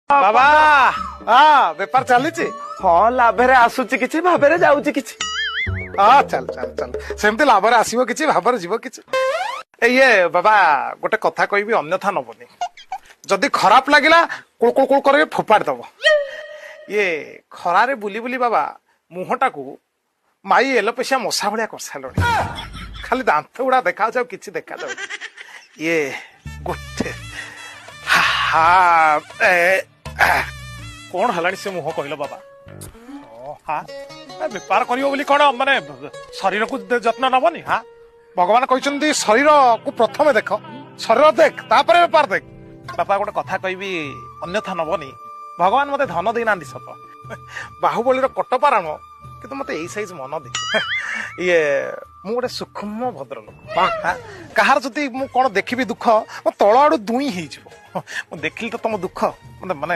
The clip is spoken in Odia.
ବାବା, ହଁ, ବେପାର ଚାଲିଛି? ହଁ, ଲାଭରେ ଆସୁଛି କିଛି, ଭାବରେ ଯାଉଛି କିଛି। ହଁ, ଚାଲ ଚାଲ ଚାଲ, ସେମିତି ଲାଭରେ ଆସିବ କିଛି, ଭାବରେ ଯିବ କିଛି। ଏ ଇଏ ବାବା, ଗୋଟେ କଥା କହିବି, ଅନ୍ୟଥା ନବନି। ଯଦି ଖରାପ ଲାଗିଲା କୁଳ କୁଳ କୁଳ କରିକି ଫୋପାଡ଼ି ଦବ। ଇଏ ଖରାରେ ବୁଲି ବୁଲି ବାବା ମୁହଁଟାକୁ ମାଇ ଏଲୋପେସିଆ ମଶା ଭଳିଆ କରିସାରିଲଣି। ଖାଲି ଦାନ୍ତ ଗୁଡା ଦେଖାଯାଉଛି, ଆଉ କିଛି ଦେଖାଯାଉନି। ଇଏ ଗୋଟେ ହା ଏ, କଣ ହେଲାଣି ସେ ମୁହଁ କହିଲ ବାବା? ହଁ, ବେପାର କରିବ ବୋଲି କଣ ମାନେ ଶରୀରକୁ ଯତ୍ନ ନବନି? ହଁ, ଭଗବାନ କହିଛନ୍ତି ଶରୀରକୁ ପ୍ରଥମେ ଦେଖ, ଶରୀର ଦେଖ ତାପରେ ବେପାର ଦେଖ। ବାପା, ଗୋଟେ କଥା କହିବି, ଅନ୍ୟଥା ନବନି। ଭଗବାନ ମତେ ଧନ ଦେଇନାହାନ୍ତି ସତ, ବାହୁବଳୀର କଟପାରାଣ, କିନ୍ତୁ ମତେ ଏଇ ସାଇଜ ମନ ଦେଇ। ଇଏ ମୁଁ ଗୋଟେ ସୂକ୍ଷ୍ମ ଭଦ୍ରଲୋକ। କାହାର ଯଦି ମୁଁ କଣ ଦେଖିବି ଦୁଃଖ, ମୋ ତଳ ଆଡୁ ଦୁଇଁ ହେଇଯିବ। ମୁଁ ଦେଖିଲି ତ ତମ ଦୁଃଖ, ମାନେ